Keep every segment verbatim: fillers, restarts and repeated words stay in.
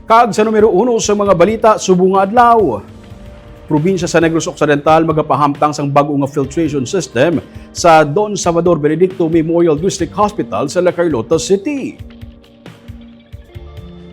Kag sa numero uno sa mga balita subong nga adlaw, probinsya sa Negros Occidental magapahamtang sang bag-o nga filtration system sa Don Salvador Benedicto Memorial District Hospital sa La Carlota City.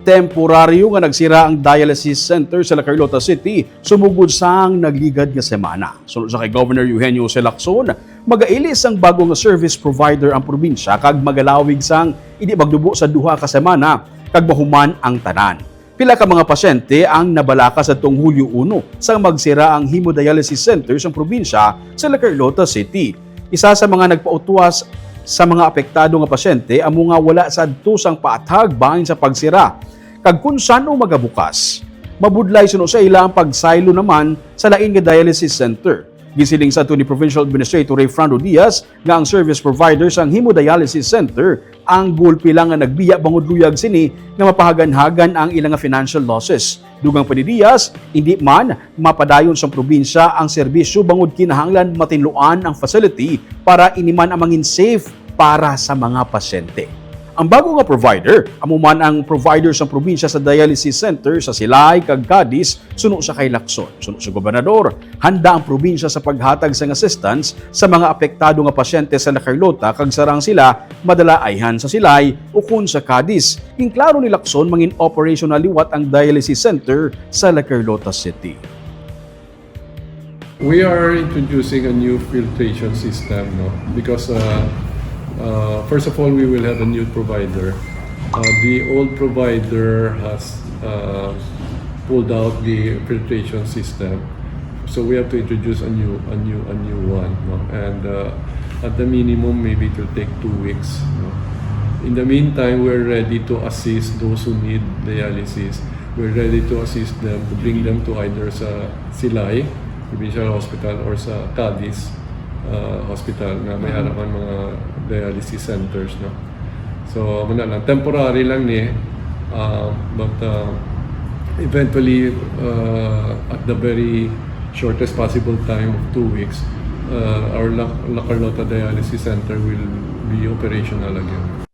Temporaryo nga nagsira ang dialysis center sa La Carlota City sumugod sang nagligad nga semana. Suno sa kay Governor Eugenio Jose Lacson, magailis sang bag-o nga service provider ang probinsya kag magalawig sang indi magdubo sa duha ka semana kag mahuman ang tanan. Pila ka mga pasyente ang nabalaka sa tong Hulyo uno sang magsira ang hemodialysis center sang probinsya sa La Carlota City. Isa sa mga nagpautwas sa mga apektado nga pasyente amo nga wala sadto sang paathag bahin sa pagsira kag kun san-o magabukas. Mabudlay suno sa ila ang pagsaylo naman sa lain nga dialysis center. Gisiling sa ni Provincial Administrator Rayfrando Diaz nga ang service provider sang hemodialysis center ang gulpi lang nga nagbiya bangod luyag sini nga mapahaganhagan ang ila nga financial losses. Dugang pa ni Diaz, indi man mapadayon sang probinsya ang serbisyo bangod kinahanglan matinluan ang facility para ini man ang mangin safe para sa mga pasyente. Ang bago nga provider, amo man ang provider sang probinsya sa dialysis center sa Silay kag Cadiz, suno sa kay Lacson. Suno sa gobernador, handa ang probinsya sa paghatag sang assistance sa mga apektado nga pasyente sa La Carlota kag sarang sila madala ayhan sa Silay ukon sa Cadiz. Ginklaro ni Lacson, mangin operational liwat ang dialysis center sa La Carlota City. We are introducing a new filtration system, no? Because uh, uh, first of all, we will have a new provider. Uh, the old provider has uh, pulled out the filtration system, so we have to introduce a new, a new, a new one, no? And uh, at the minimum, maybe it will take two weeks. No? In the meantime, we're ready to assist those who need dialysis. We're ready to assist them, to bring them to either sa Silay Provincial Hospital or sa Cadiz uh, Hospital nga may ara man mga dialysis centers, no? So, amo na lang, temporary lang ni, uh, but uh, eventually, uh, at the very shortest possible time of two weeks, uh, our La, La Carlota Dialysis Center will be operational again.